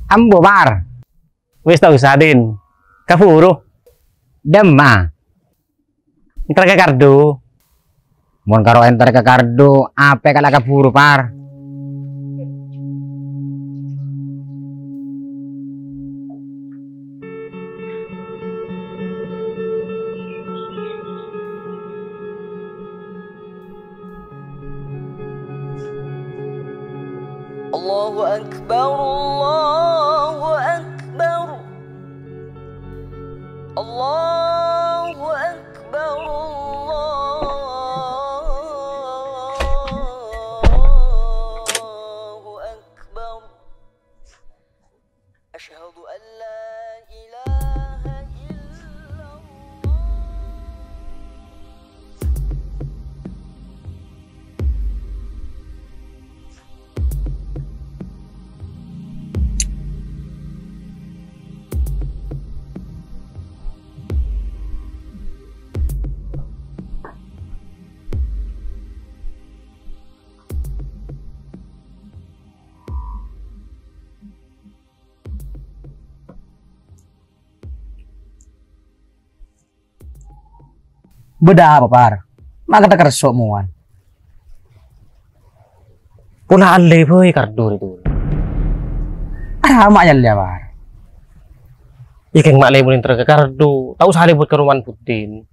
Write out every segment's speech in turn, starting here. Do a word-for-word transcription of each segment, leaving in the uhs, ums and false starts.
Ambu, Par. Wis, ta' osa, Din. Kabhuru. Dâ'emma'a? Entar ka Kardo. Mon karo entar ka Kardo, apa kala kabhuru, Par? Allahu Akbar, Allahu Akbar. Allahu Akbar, Allahu Akbar. Asyhadu an la ilaha illallah. Bâdâ apa, Par? Ma' kata kerso' mowan. Pola allè bhâi Kardo rè, Dul. Arapa ma' nyallèya, Par? Iyâ, kèng ma' lè mon entar ka Kardo, ta' osa lèbât ka romana Buddin.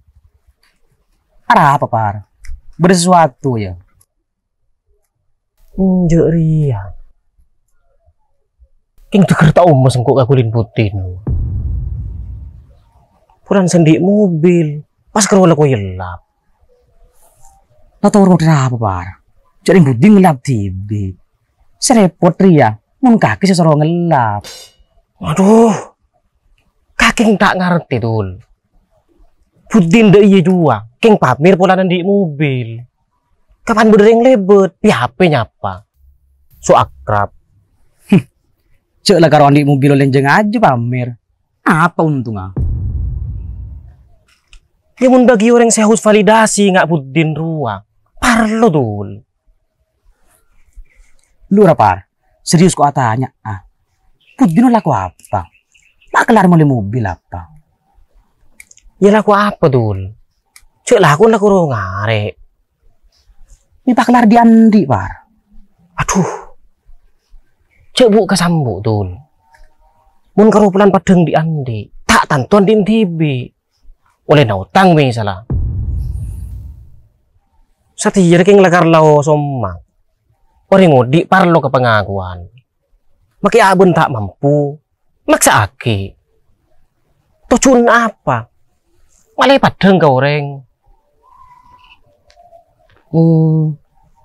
Arapa, Par? Bâdâ sesuatu, yâ? Enjâ' rèya. Kèng dhâgghâr ta' omo sengko' kaghulin Buddin. Polana sè andi' mobil, pas karo lako yellap. La toro' dâ' apa, Par? Jhâ' rèng Buddin ngellap dhibi'. Sè rèpot rèya, mon kakè sè soro ngellap. Waduh, kakè ta' ngartè, Dul. Buddin dâ' iyâ jhuwa, kèng pamèr polana andi' mobil. Kapan bâdâ rèng lèbât, pè-apè nyapa. So akrab. Jhâ' la karo andi' mobil ollè jhâ' ngajhi pamèr. Apa ontongnga? Yâ, mon bâgi orèng sè haus validasi nga' Buddin rowa. Parlo, Dul. Lu ra, Par, serius ko' atanya, ah. Buddin lako apa? Ma' kellar mellè mobil apa? Yâ, lako apa, Dul? Jhâ' lako lako rong arè. Mè' pakellar dhi'-andhi', Par. Adhu. Jhâ' bu' kasambu', Dul. Mon karo polana paddhâng dhi'-andhi', ta' tanto andi' dhibi'. Ollèna otang mè' sala. Satèya rè kèng lakar lao somma. Orèng odi' parlo ka pangakowan. Makè abâ'na ta' mampu, maksa'aghi. Tojjhuna apa? Malè paddhâng ka orèng. Oh,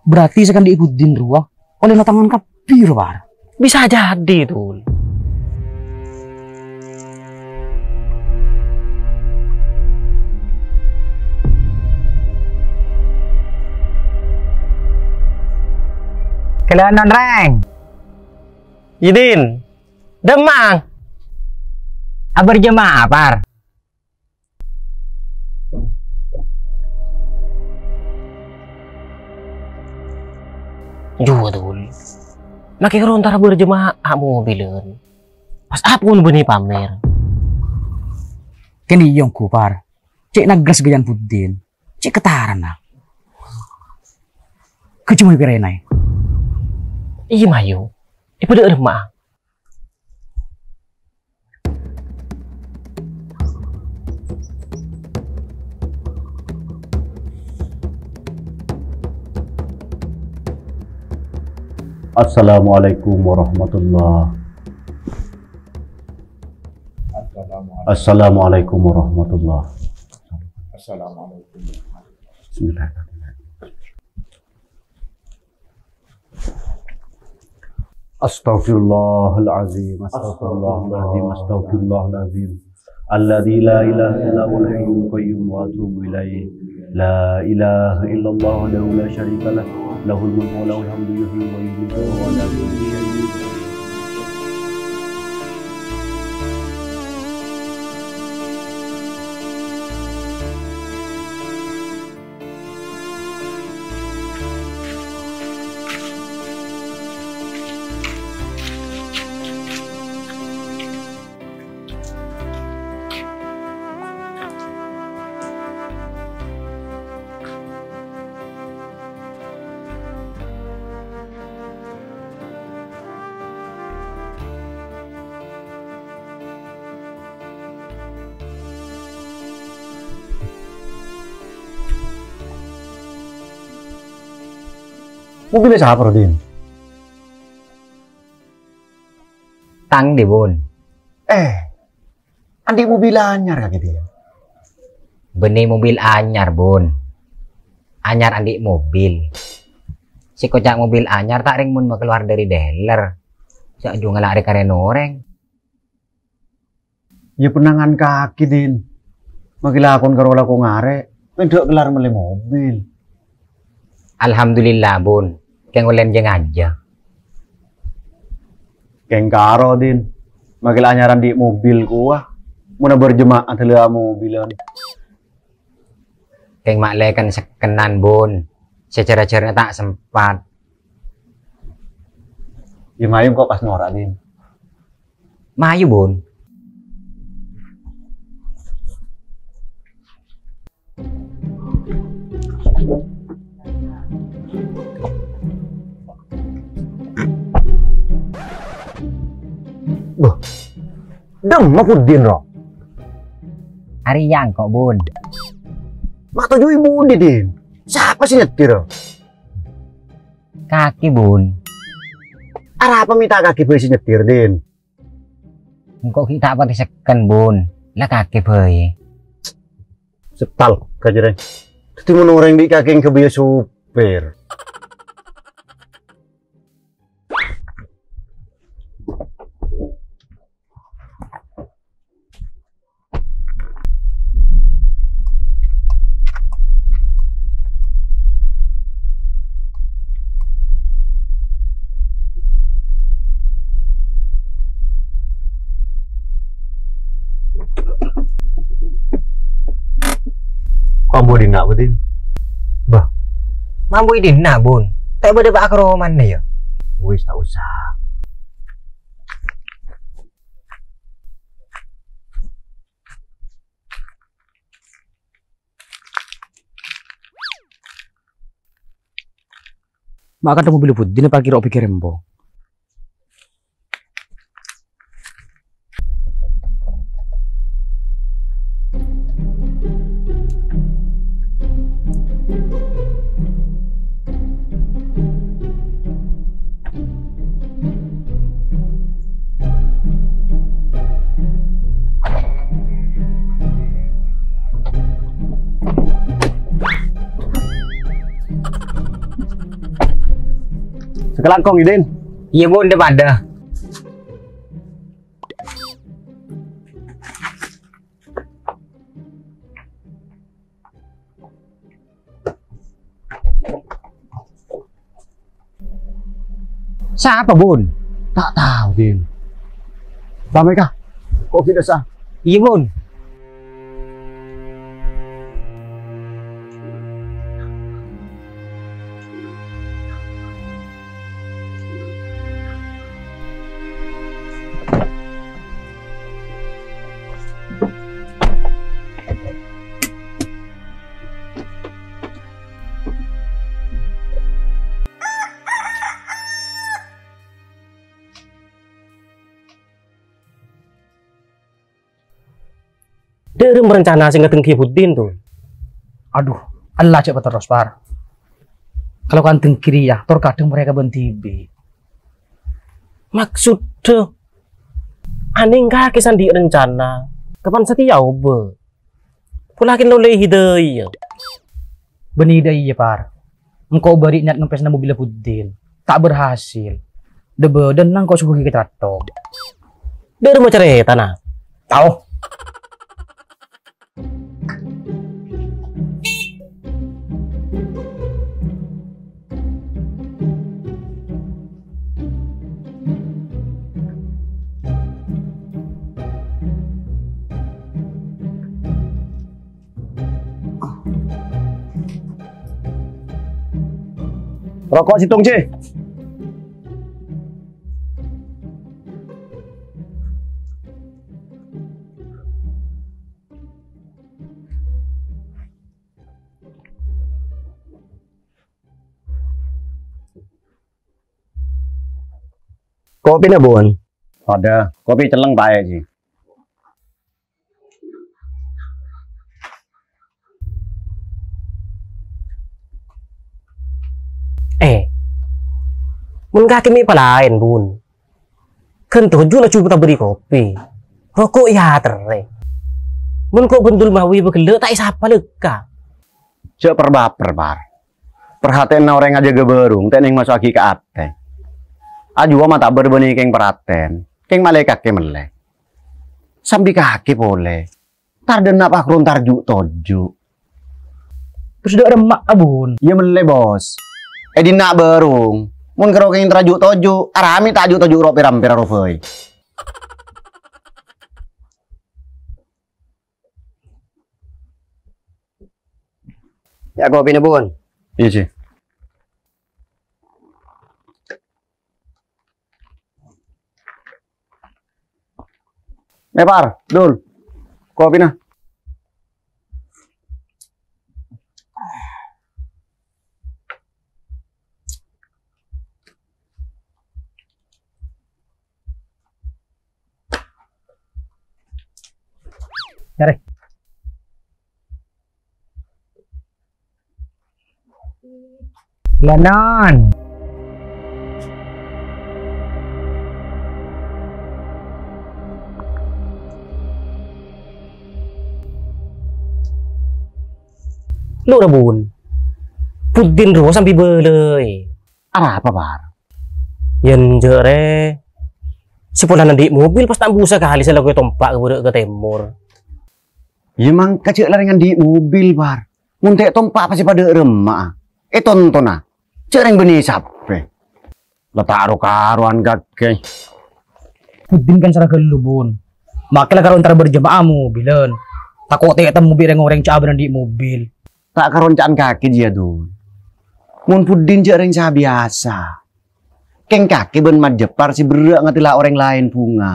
berarti sè kandhi' Buddin rowa ollèna tangan kabbhi, Par? Bisa jadi, Dul. Kèlèyan, Rèng. Yâ, Din. Dâ'emma'a? Abârjâma'a, Par. Jhuwa, Dul. Makè karo entar abârjâma'a mobilan. Pas apa mon bânnè pamèr? Kèng iyâ ongghu, Par. Cè' nagras bhâjâng Buddin. Cè' katarana. Kejemu kere nai. Iyâ, mayu. Èpadâ'â dâ'emma'a? Assalamualaikum warahmatullah. Assalamualaikum warahmatullah. Assalamualaikum. Bismillahirrahmanirrahim. Astaghfirullahalazim, astaghfirullahalazim, astaghfirullahalazim. Alladzi la ilaha illa huwal hayyul qayyum wa atubu ilaih. La ilaha illallah wahdahu la syarika lah, lahul mulku wa lahul hamdu yuhyi wa yumiitu wa huwa ala kulli syai'in qadir. Mobilla sapa, Din? Tang, Di, Bun. Eh, andi' mobil anyar kakè, Din? Bânnè mobil anyar, Bun. Anyar andi' mobil. Sè koca' mobil anyar ta' rèng mon makalowar dâri dealer. Sè ajhu ngala' rè-karèn orèng. Yâ pennangan kakè, Din. Makè lakon karo lako ngarè', endâ' kellar mellè mobil. Alhamdulillah, Bun. Kèng ollè jâ-ngajâ. Kèng karo, Din. Makè la anyar andi' mobil kowa. Monna berjemaah dâlâ mobilan. Kèng ma' lèkèn sekkenan, Bun. Sè jhâr-jhârna ta' sempat. Yâ mayu engko' pas nora', Din. Mayu, Bun. Bâh, dâmma Buddin, ro? Arèya engko', Bun. Ma' toju'i Budi, Din. Sapa sè nyetir? Kakè, Bun. Arapa mè' ta' kakè bhâi sè nyetir, Din? Engko' ghi' ta' patè sekken, Bun. La kakè bhâi. Setal, kajere. Dâddhi mon orèng bi' kakè èngghi bhâi sopir. Kok ambu è dinna', Budin? Bah. Mambu è dinna', Bun. Ta' bâdâ pa' akaromana, yâ? Wis, ta' osa. Ma' kadhâng mobilla Budin parkir obi kèrèmpo. Sakalangkong, Idin. Iyâ, Bun, dâ-padâ. Sapa, Bun? Ta' tao, Din. Assalamualaikum. Kok kita sah? Iyâ, Bun. Dâ'remma rencana sè ngadengghi Budin, to? Adhu, ella jhâ' paterros, Par. Kalau kan dengghi rèya, tor kadhâng mereka bân dhibi'. Maksoddhâ, anèng kakè sè andi' rencana, kapan satèya obâ. Pola kèn lolè hidayah. Bânnè hidayah, Par. Engko' bâri' niat ngempèsana mobilla Budin. Ta' berhasil. Dâ-bâdâna engko' sobuhi ka Cratthong. Dâ'remma carètana? Tao. Roko' sèttong, Ji. Kopina, Bun? Padâ, kopi cellèng taè, Ji. Eh, mon kakè mè' palaèn, Bun. Ghân toju' laju tabâri' kopi. Roko' èyaterrè. Mon ko' bendul mawi bâghellâ' ta' èsapa lèkka. Jhâ' per-baper, Par. Perhatèyanna orèng ajâgâ bârung ta' nèng maso'aghi ka atè. Ajuwâ matabâr bânnè kèng paratèn, kèng malè kakè mellè. Sambi kakè polè. Tar dâ' enna' pakrun tar ju'-toju'. Terros dâ' remma, a, Bun? Iyâ mellè, Bos. È dinna' bârung. Mon karo kèng tar ju'-toju', aramè ta' ju'-toju' ro'-, pèra-pèra robâi. Yâ, kopina, Bun. Iyâ, Ji. Nè, Par, Dul. Kopina. Arè. Lanan. Lo, Rabun. Buddin rowa sambi bâlâi. Arapa, Par? Yân jâ' rè, sè polana andi' mobil pas ta' busa kalè sè la koy tompa' ka bârâ' ka tèmor. Yâ mangka jâ' la rèng andi' mobil, Par. Mon ta' tompa' pastè padâ remma'a. Ètontona. Jâ' rèng bânnè sapè. La ta' ro-karowan kakè. Buddin kan sara ghâllu, Bun. Makè la karo entar berjemaah mobilan. Tako' ta' ètemmo bi' rèng-orèng jâ' abâ'na andi' mobil. Ta' karonca'an kakè jiyâ, Dun. Mon buddin jâ' rèng sabiyasa. Kèng kakè bân Mat Jepar sè berrâ' ngatèla orèng laèn bhunga.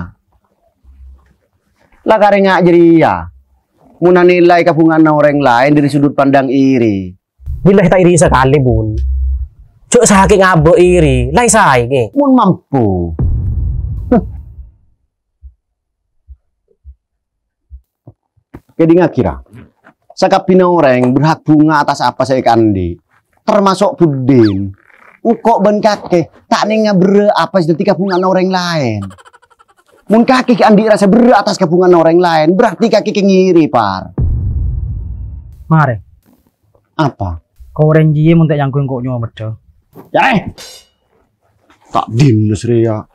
La karènga' jârèya, mon anilai kabhunga'anna orèng laèn dâri sudut pandang iri. Billahi ta' iri sakalè, Bun. Jâ' sakè' ngabâ' iri, la èsaèngè. Mon mampu. Huh. Kèdingngaghi, ra. Sakabbhiyânna orèng berhak bhunga atas apa sè èkaandi', termaso' buddin. Engko' bân kakè ta' nènga berrâ' apa sè dhâddhi kabhunga'anna orèng laèn. Mon kakè ghi' andi' rasa berrâ' atas kabhunga'anna orèng laèn, berarti kakè kèng iri, Par. Marè. Apa? Ka orèng jiyâ mon ta' nyangkong ko' nyomeddhâ. Yâ, rè! Ta' dinnes rèya.